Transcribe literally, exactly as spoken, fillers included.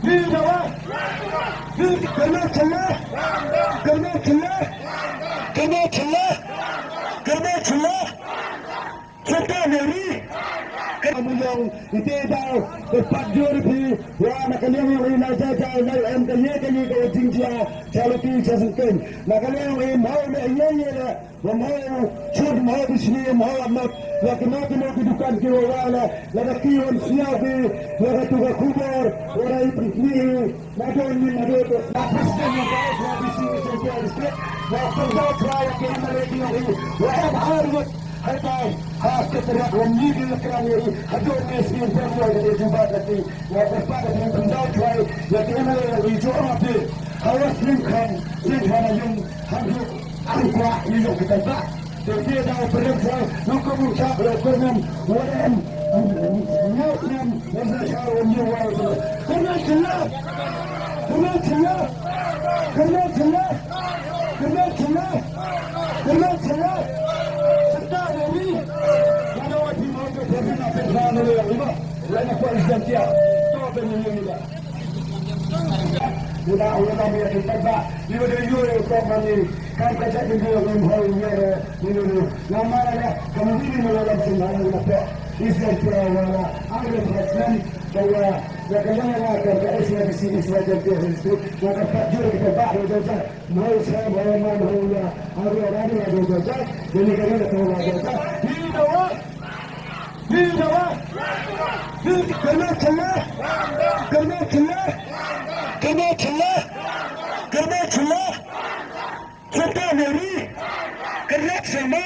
Hi dawa. Hi kyrmen shylla. Kyrmen shylla. Kyrmen shylla. Kyrmen shylla. Shatei ne ri. Ka mut ïa ite daw, te pat jur phi, wa na ka liang ïa i na ja ja na em ka ïe ka ïe ka jingjia, cha lynti cha syngkien. Na ka liang ïa i mhoi ne ïe ïe le, wa mhoi chut mhoi bishni mhoi anot, wa kino kino ki dukan ki wa wa le, lada ki wan sñiaw ki, lada tu ka khubor, wa da i pynthni i, Nadon ni nadon, na President ïa ka S Y D C Eastern District, na Punjab Trai ïa ka M L A ki ïa ki, wa em har ngut, hai pai, ha Secretariat wa ni ki ïa ka ni, ha don ni skin per ïa ka ni juba ka ni, wa Punjab Trai ïa ka M L A ïa ki jong ma pi, ha wa slim khan, slim khan a yung, ha yung, ang kwa, yung kita ba. Te te da u pyrem sa, nong ko mun sa, ko ko nem, wa nem, nyok nem, wa sa sa, wa nyu wa. Kyrmen shylla, kyrmen shylla, kyrmen shylla, kyrmen shylla, kyrmen shylla. Sata dari, kada wati mau ke pyrmen apa yang lama. Lama ko izan tia, to ben ni ni. Ina u lam ïa ki paidbah, ïa u dei ïa u kong mani, kam ka jait ïa u lam hoi ïa u, ïa u, ïa u. Nga mara ïa, kam ïa u lam sing hoi ïa u. Israel pura wala, ang ïa u president, ka wa, ïa ka ïa nga kam ka S Y D C, Israel jait ïa u, nga ka pat jur ki paidbah, ïa u jait, hoi sa, hoi man, hoi ïa, ang ïa u lam ïa u jait, ïa ni ka ïa ka wa jait, ïa u. Hi dawa. Hi kyrmen shylla. Kyrmen shylla. Kyrmen shylla. Kyrmen shylla. Shatei ne ri. Kyrmen shylla.